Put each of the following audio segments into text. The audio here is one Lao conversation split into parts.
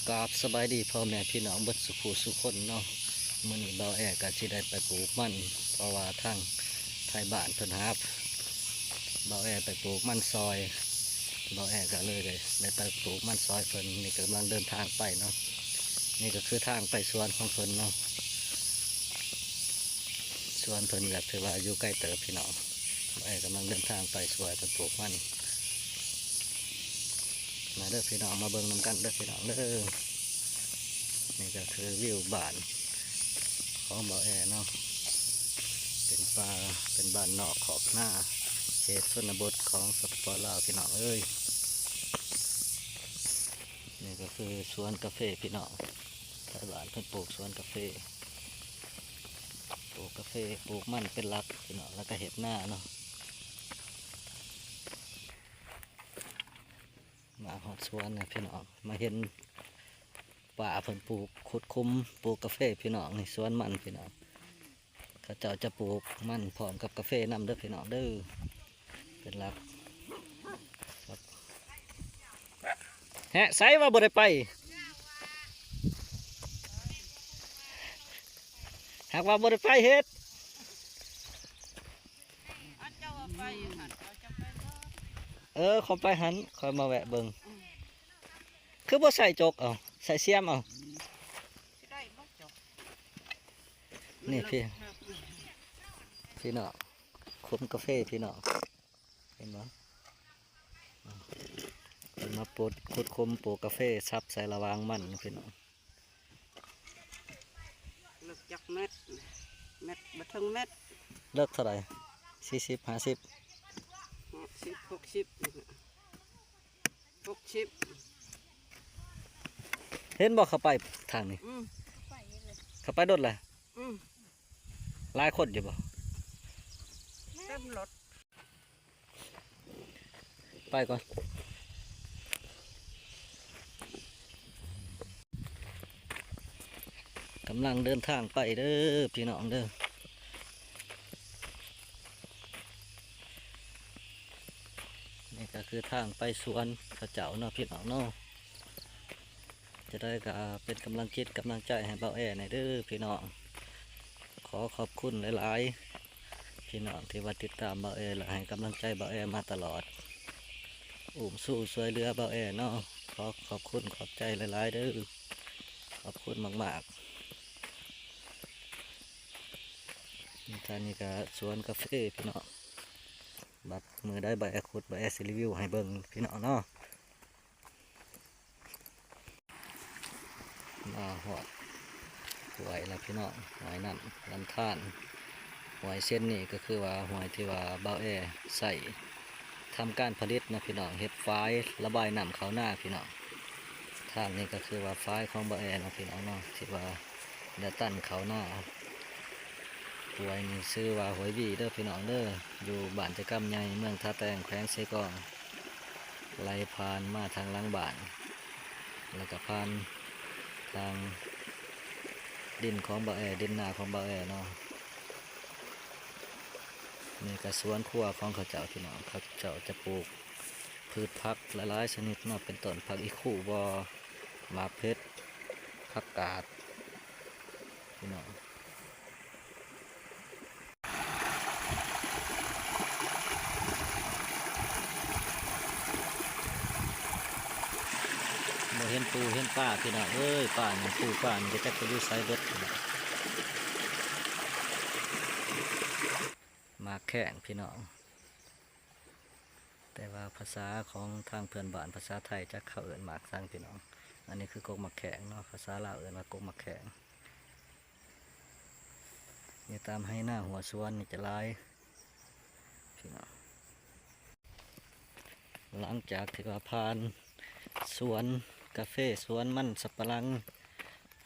ກາບສະບາຍດີພໍ່ແມ່ພີ່ນ້ອງເບິດສູ່ຜູ້ສູ່ຄົນເນາະ. ມື້ນີ້ບ່າວແອກໍຊິໄດ້ໄປປູກມັນ ເພາະວ່າທາງໄທບ້ານເພິ່ນຫາບ່າວແອໄປປູກມັນຊ່ອຍ, ບ່າວແອກໍເລີຍໄດ້ໄປປູກມັນຊ່ອຍເພິ່ນ. ນີ້ກຳລັງເດີນທາງໄປເນາະ, ນີ້ກໍຄືທາງໄປສວນຂອງເພິ່ນເນາະ. ສວນເພິ່ນກໍຖືວ່າຢູ່ໄກເຕີບພີ່ນ້ອງ. ບ່າວແອກຳລັງເດີນທາງໄປຊ່ອຍເພິ່ນປູກມັນ. ມາເດີພີ່ນ້ອງ ມາເບິ່ງນຳກັນເດີພີ່ນ້ອງເດີ. ນີ້ກໍຄືວິວບ້ານຂອງບ່າວແອເນາະ, ເປັນປ່າ ເປັນບ້ານນອກຄອກນາ ເຂດຊົນນະບົດຂອງ ສປປ ລາວ ພີ່ນ້ອງເອີຍ. ນີ້ກໍຄືສວນກາເຟພີ່ນ້ອງ, ໄທບ້ານເພິ່ນປູກສວນກາເຟ ປູກກາເຟ ປູກມັນເປັນຫຼັກພີ່ນ້ອງ, ແລ້ວກໍເຮັດນາເນາະ. ມາຮອດສວນແລ້ວພີ່ນ້ອງ, ມາເຫັນປ້າເພິ່ນປູກ ຂຸດຂຸມປູກກາເຟພີ່ນ້ອງ. ນີ້ສວນມັນພີ່ນ້ອງ, ເຂົາເຈົ້າຈະປູກມັນພ້ອມກັບກາເຟນຳເດີພີ່ນ້ອງເດີ, ເປັນຫຼັກ. ແຮະ ໃສວ່າບໍ່ໄດ້ໄປ? ຫາກວ່າບໍ່ໄດ້ໄປເຮັດ. ເອີ ເຂົາໄປຫັ້ນ ຂ້ອຍມາແວະເບິ່ງ. ຄືບໍ່ໃສ່ຈົກ ເອົາ ໃສ່ຊຽມເອົາ. ນີ້ພີ່ ພີ່ນ້ອງ ຂຸມກາເຟພີ່ນ້ອງ ເຫັນບໍ່? ເພິ່ນມາປົດ ຂຸດຂຸມປູກກາເຟ ສັບໃສ່ລະຫວ່າງມັນພີ່ນ້ອງ. ເລິກຈັກແມັດ? ແມັດ ບໍ່ເຖິງແມັດ. ເລິກເທົ່າໃດ? ສີ່ສິບ ຫ້າສິບ ຫ້າສິບ ຫົກສິບ ຫົກສິບ. ເຫັນບໍ່ ເຂົາໄປທາງນີ້? ອືມ ເຂົາໄປດົນແລ້ວ. ອືມ ຫຼາຍຄົນຢູ່ບໍ່? ເຕັມລົດ. ໄປກ່ອນ. ກຳລັງເດີນທາງໄປເດີພີ່ນ້ອງເດີ. ນີ້ກໍຄືທາງໄປສວນເຂົາເຈົ້າເນາະພີ່ນ້ອງເນາະ. ຈະໄດ້ກໍເປັນກຳລັງຈິດກຳລັງໃຈໃຫ້ບ່າວແອແດ່ເດີພີ່ນ້ອງ. ຂໍຂອບຄຸນຫຼາຍໆ ພີ່ນ້ອງທີ່ວ່າຕິດຕາມບ່າວແອ ແລະ ໃຫ້ກຳລັງໃຈບ່າວແອມາຕະຫຼອດ ອຸ້ມຊູຊ່ວຍເຫຼືອບ່າວແອເນາະ. ຂໍຂອບຄຸນຂອບໃຈຫຼາຍໆເດີ, ຂອບຄຸນມາກໆ. ນີ້ ທາງນີ້ກໍສວນກາເຟພີ່ນ້ອງ, ບັດມື້ໃດບ່າວແອຂຸດ ບ່າວແອຊິຣີວິວໃຫ້ເບິ່ງພີ່ນ້ອງເນາະ. ມາຮອດຫ້ວຍແລ້ວພີ່ນ້ອງ, ຫ້ວຍນ້ຳລຳທານ. ຫ້ວຍເສັ້ນນີ້ກໍຄືວ່າຫ້ວຍທີ່ວ່າບ່າວແອໃຊ້ທຳການຜະລິດເນາະພີ່ນ້ອງ, ເຮັດຝາຍລະບາຍນ້ຳເຂົ້ານາພີ່ນ້ອງ. ທາງນີ້ກໍຄືວ່າຝາຍຂອງບ່າວແອເນາະພີ່ນ້ອງເນາະ, ທີ່ວ່າໄດ້ຕັນເຂົ້ານາ. ຫ້ວຍນີ້ຊື່ວ່າຫ້ວຍວີເດີພີ່ນ້ອງເດີ, ຢູ່ບ້ານຈະກຳໃຫຍ່ ເມືອງທ່າແຕງ ແຂວງເຊກອງ. ໄຫຼຜ່ານມາທາງຫຼັງບ້ານ ແລ້ວກໍຜ່ານທາງດິນຂອງບ່າວແອ, ດິນນາຂອງບ່າວແອເນາະ. ນີ້ກໍສວນຄົວຂອງເຂົາເຈົ້າພີ່ນ້ອງ, ເຂົາເຈົ້າຈະປູກພືດຜັກຫຼາຍໆຊະນິດເນາະ, ເປັນຕົ້ນຜັກອີ່ຄູ່ບໍ, ໝາກເຜັດ, ຜັກກາດພີ່ນ້ອງ. ບໍ່ເຫັນປູເຫັນປາພີ່ນ້ອງເອີຍ, ປານີ້ ປູປານີ້ກໍຈັກໄປຢູ່ໃສເບິດພີ່ນ້ອງ. ໝາກແຂ້ງພີ່ນ້ອງ, ແຕ່ວ່າພາສາຂອງທາງເພື່ອນບ້ານ ພາສາໄທ ຈັກເຂົາເອີ້ນໝາກຫຍັງພີ່ນ້ອງ. ອັນນີ້ຄືກົກໝາກແຂ້ງເນາະ, ພາສາລາວເອີ້ນວ່າກົກໝາກແຂ້ງ. ຢູ່ຕາມໄຮ່ນາຫົວສວນນີ້ຈະຫຼາຍພີ່ນ້ອງ. ຫຼັງຈາກທີ່ວ່າຜ່ານສວນກາເຟ ສວນມັນສຳປະຫຼັງ,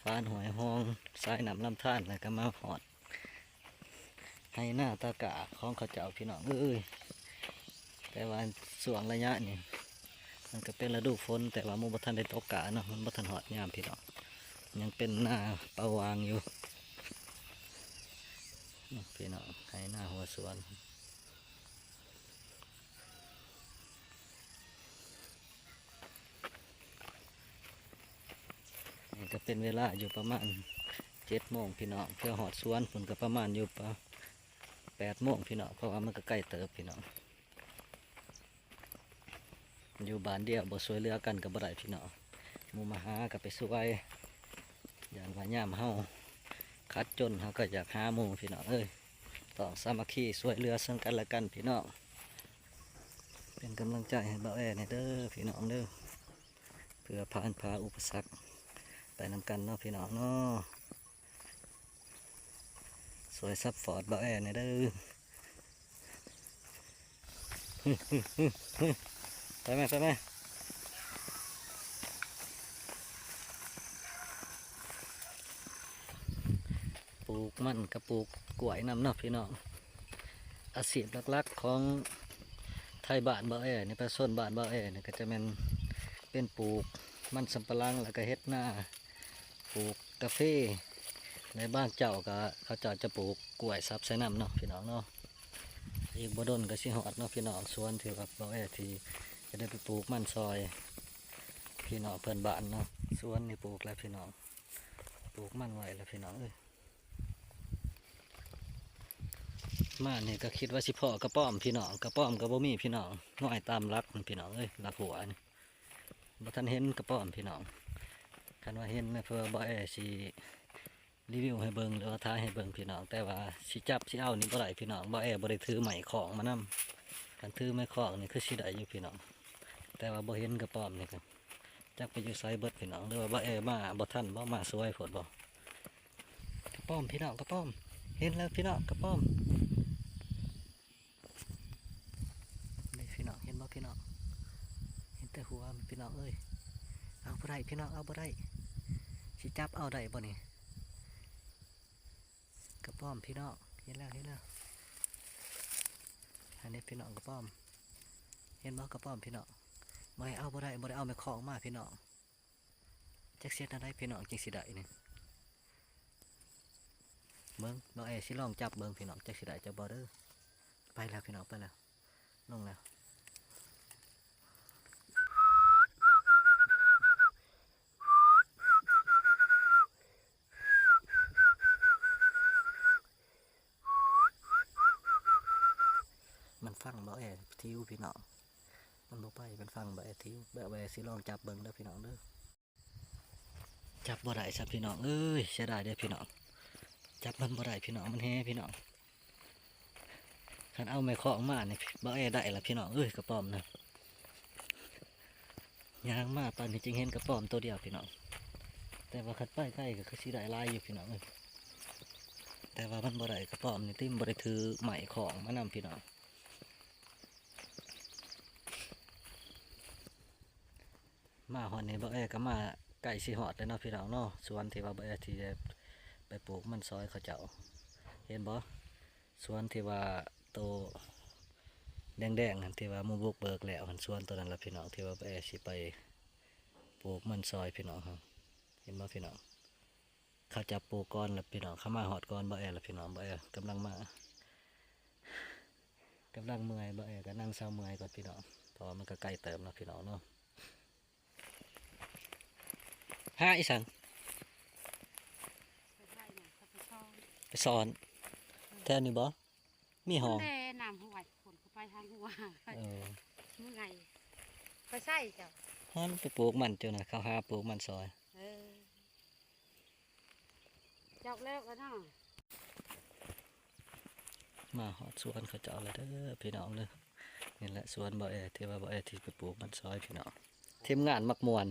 ຜ່ານຫ້ວຍຮ່ອງ, ສາຍນ້ຳລຳທານ ແລ້ວກໍມາຮອດໄຮ່ນາຕາກ້າຂອງເຂົາເຈົ້າພີ່ນ້ອງເອີຍ. ແຕ່ວ່າຊ່ວງໄລຍະນີ້ ມັນກໍເປັນລະດູຝົນ, ແຕ່ວ່າມັນບໍ່ທັນໄດ້ຕົກກ້າເນາະ, ມັນບໍ່ທັນຮອດຍາມພີ່ນ້ອງ, ຍັງເປັນນາເປົ່າຫວ່າງຢູ່ພີ່ນ້ອງ. ໄຮ່ນາຫົວສວນ. ນີ້ ກໍເປັນເວລາຢູ່ປະມານເຈັດໂມງພີ່ນ້ອງ, ເພື່ອຮອດສວນພຸ້ນກໍປະມານຢູ່ປະ ແປດໂມງພີ່ນ້ອງ, ເພາະວ່າມັນກໍໄກເຕີບພີ່ນ້ອງ. ຢູ່ບ້ານດຽວບໍ່ຊ່ວຍເຫຼືອກັນກໍບໍ່ໄດ້ພີ່ນ້ອງ, ໝູ່ມາຫາກໍໄປຊ່ວຍ, ຢ້ານວ່າຍາມເຮົາຂາດຈົນ ເຮົາກໍຢາກຫາໝູ່ພີ່ນ້ອງເອີຍ. ຕ້ອງສາມັກຄີຊ່ວຍເຫຼືອເຊິ່ງກັນແລະກັນພີ່ນ້ອງ, ເປັນກຳລັງໃຈໃຫ້ບ່າວແອແດ່ເດີພີ່ນ້ອງເດີ, ເພື່ອຜ່ານຜ່າອຸປະສັກໄປນຳກັນເນາະພີ່ນ້ອງເນາະ. ຊ່ວຍຊັບພອດບ່າວແອແດ່ເດີ. ໄປແມ່ ໄປແມ່. ປູກມັນກັບປູກກ້ວຍນຳເນາະພີ່ນ້ອງ. ອາຊີບຫຼັກໆຂອງໄທບ້ານບ່າວແອນີ້, ປະຊາຊົນບ້ານບ່າວແອນີ້ ກໍຈະແມ່ນເປັນປູກມັນສຳປະຫຼັງ ແລ້ວກໍເຮັດນາ ປູກກາເຟ, ໃນບາງເຈົ້າກໍເຂົາເຈົ້າຈະປູກກ້ວຍສັບໃສ່ນຳເນາະພີ່ນ້ອງເນາະ. ອີກບໍ່ດົນກໍຊິຮອດເນາະພີ່ນ້ອງ, ສວນທີ່ວ່າບ່າວແອທີ່ຈະໄດ້ໄປປູກມັນຊ່ອຍພີ່ນ້ອງເພື່ອນບ້ານເນາະ. ສວນນີ້ປູກແລ້ວພີ່ນ້ອງ, ປູກມັນໄວ້ແລ້ວພີ່ນ້ອງເອີຍ. ມານີ້ກໍຄິດວ່າຊິພໍ້ກະປ້ອມພີ່ນ້ອງ, ກະປ້ອມກໍບໍ່ມີພີ່ນ້ອງ, ນ້ອຍຕາມຫຼັກພີ່ນ້ອງເອີຍ, ຫຼັກຫົວນີ້ ບໍ່ທັນເຫັນກະປ້ອມພີ່ນ້ອງ. ຄັນວ່າເຫັນນະ ເພື່ອບ່າວແອຊິຣີວິວໃຫ້ເບິ່ງ ຫຼືວ່າຖ່າຍໃຫ້ເບິ່ງພີ່ນ້ອງ, ແຕ່ວ່າຊິຈັບຊິເອົານີ້ບໍ່ໄດ້ພີ່ນ້ອງ, ບ່າວແອບໍ່ໄດ້ຖືໄມ້ຄ້ອງມານຳ. ຄັນຖືໄມ້ຄ້ອງນີ້ຄືຊິໄດ້ຢູ່ພີ່ນ້ອງ, ແຕ່ວ່າບໍ່ເຫັນກະປ້ອມນີ້ກໍຈັກໄປຢູ່ໃສເບິດພີ່ນ້ອງ, ຫຼືວ່າບ່າວແອມາບໍ່ທັນບໍ, ມາສວຍໂພດບໍ. ກະປ້ອມພີ່ນ້ອງ, ກະປ້ອມ, ເຫັນແລ້ວພີ່ນ້ອງ, ກະປ້ອມ. ນີ້ພີ່ນ້ອງ ເຫັນບໍ່ພີ່ນ້ອງ, ເຫັນແຕ່ຫົວມັນພີ່ນ້ອງເອີຍ. ເອົາບໍ່ໄດ້ພີ່ນ້ອງ, ເອົາບໍ່ໄດ້, ຊິຈັບເອົາໄດ້ບໍ່ນີ້? ກະປ້ອມພີ່ນ້ອງ, ເຫັນແລ້ວ ເຫັນແລ້ວ. ອັນນີ້ພີ່ນ້ອງ ກະປ້ອມ, ເຫັນບໍ່ ກະປ້ອມພີ່ນ້ອງ? ບໍ່ໄດ້ເອົາ ບໍ່ໄດ້, ບໍ່ໄດ້ເອົາໄມ້ຄ້ອງມາພີ່ນ້ອງ. ຈັກເຮັດແນວໃດພີ່ນ້ອງຈຶ່ງຊິໄດ້ນີ້. ເບິ່ງ ນ້ອງແອຊິລອງຈັບເບິ່ງພີ່ນ້ອງ, ຈັກຊິໄດ້ຈັກບໍ່ເດີ. ໄປແລ້ວພີ່ນ້ອງ, ໄປແລ້ວ, ລົງແລ້ວ. ມັນຟັງບ່າວແອທິວພີ່ນ້ອງ, ມັນບໍ່ໄປ, ມັນຟັງບ່າວແອທິວ. ບ່າວແອຊິລອງຈັບເບິ່ງເດີພີ່ນ້ອງເດີ. ຈັບບໍ່ໄດ້ຊ້ຳພີ່ນ້ອງເອີຍ, ເສຍດາຍເດ້ພີ່ນ້ອງ, ຈັບມັນບໍ່ໄດ້ພີ່ນ້ອງ, ມັນແຮພີ່ນ້ອງ. ຄັນເອົາໄມ້ຄ້ອງມານີ້ ບ່າວແອໄດ້ລະພີ່ນ້ອງເອີຍ, ກະປ້ອມນະ. ຍ່າງມາປານນີ້ຈຶ່ງເຫັນກະປ້ອມໂຕດຽວພີ່ນ້ອງ, ແຕ່ວ່າຄັນໄປໄກກໍຄືຊິໄດ້ຫຼາຍຢູ່ພີ່ນ້ອງເອີຍ. ແຕ່ວ່າມັນບໍ່ໄດ້ກະປ້ອມນີ້ຕິ, ບໍ່ໄດ້ຖືໄມ້ຄ້ອງມານຳພີ່ນ້ອງ. ມາຮອດນີ້ ບ່າວແອກໍມາໃກ້ຊິຮອດແລ້ວເນາະພີ່ນ້ອງເນາະ, ສວນທີ່ວ່າບ່າວແອທີ່ໄດ້ໄປປູກມັນຊ່ອຍເຂົາເຈົ້າ. ເຫັນບໍ່ ສວນທີ່ວ່າໂຕແດງໆຫັ້ນ, ທີ່ວ່າໝູ່ບຸກເບີກແລ້ວຫັ້ນ, ສວນໂຕນັ້ນລະພີ່ນ້ອງ, ທີ່ວ່າບ່າວແອຊິໄປປູກມັນຊ່ອຍພີ່ນ້ອງເຮົາ. ເຫັນບໍ່ພີ່ນ້ອງ, ເຂົາຈັບປູກກ່ອນລະພີ່ນ້ອງ, ເຂົາມາຮອດກ່ອນບ່າວແອລະພີ່ນ້ອງ. ບ່າວແອກຳລັງມາ, ກຳລັງເມື່ອຍ, ບ່າວແອກໍນັ່ງເຊົາເມື່ອຍກ່ອນພີ່ນ້ອງ, ເພາະວ່າມັນກໍໄກເຕີບເນາະພີ່ນ້ອງເນາະ. ຫາອີ່ສັງ? ໄປໃສນະ? ເຂົາໄປຊ່ອນ. ໄປຊ່ອນ? ແຖວນີ້ບໍ່? ມີຮ່ອງ. ພຸ້ນແຫຼະ ນ້ຳຫ້ວຍ ພຸ້ນ ເຂົາໄປທາງຫົວ. ເອີ ເມື່ອຍ. ໄປໃສເຈົ້າ? ຫັ້ນໄປປູກມັນເຈົ້ານະ, ເຂົາຫາປູກມັນຊ່ອຍ. ເອີ ຈອກແລ້ວກໍເນາະ. ມາຮອດສວນເຂົາເຈົ້າແລ້ວເດີພີ່ນ້ອງເດີ. ນີ້ແຫຼະສວນບ່າວແອ ທີ່ວ່າບ່າວແອທີ່ໄປປູກມັນຊ່ອຍພີ່ນ້ອງ. ທີມງານມັກມ່ວນ.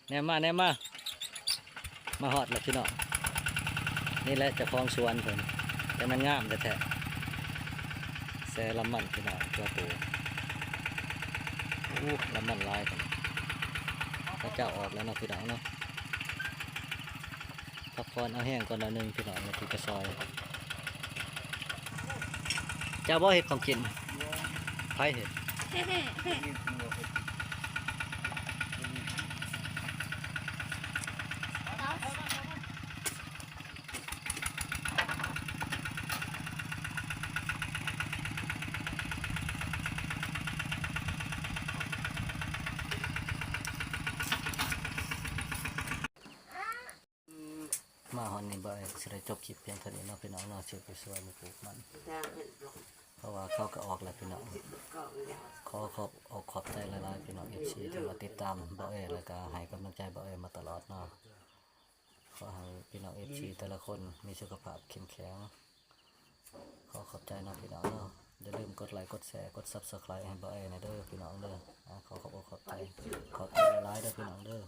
ແນມມາ ແນມມາ. ມາຮອດແລ້ວພີ່ນ້ອງ. ນີ້ແຫຼະເຈົ້າຂອງສວນເພິ່ນ, ແຕ່ມັນງາມແທ້ໆ. ແຊລຳມັນພີ່ນ້ອງ, ຕົວໂຕ. ໂອ້ ລຳມັນຫຼາຍ. ເຂົາເຈົ້າອອກແລ້ວເນາະພີ່ນ້ອງເນາະ. ພັກຜ່ອນເອົາແຮງກ່ອນໜ້ອຍໜຶ່ງພີ່ນ້ອງ, ມາທີ່ກະຊອຍ. ເຈົ້າບໍ່ເຮັດຂອງກິນ? ໃຜເຮັດ? ເ ອັນນີ້ບ່າວແອຊິໄດ້ຈົບຄລິບພຽງເທົ່ານີ້ເນາະພີ່ນ້ອງເນາະ ຊິໄປຊ່ວຍໝູ່ປູກມັນ ເພາະວ່າເຂົາກໍອອກແລ້ວພີ່ນ້ອງ. ຂໍຂອບອົກຂອບໃຈຫຼາຍໆ ພີ່ນ້ອງເອັຟຊີ ທີ່ວ່າຕິດຕາມບ່າວແອ ແລ້ວກໍໃຫ້ກຳລັງໃຈບ່າວແອມາຕະຫຼອດເນາະ. ຂໍໃຫ້ພີ່ນ້ອງເອັຟຊີແຕ່ລະຄົນມີສຸຂະພາບເຂັ້ມແຂງ. ຂໍຂອບໃຈເນາະພີ່ນ້ອງເນາະ. ຢ່າລືມກົດໄລ ກົດແຊ ກົດ Subscribe ໃຫ້ບ່າວແອແດ່ເດີພີ່ນ້ອງເດີ. ອາ ຂໍຂອບອົກຂອບໃຈ ຂອບໃຈຫຼາຍໆເດີພີ່ນ້ອງເດີ.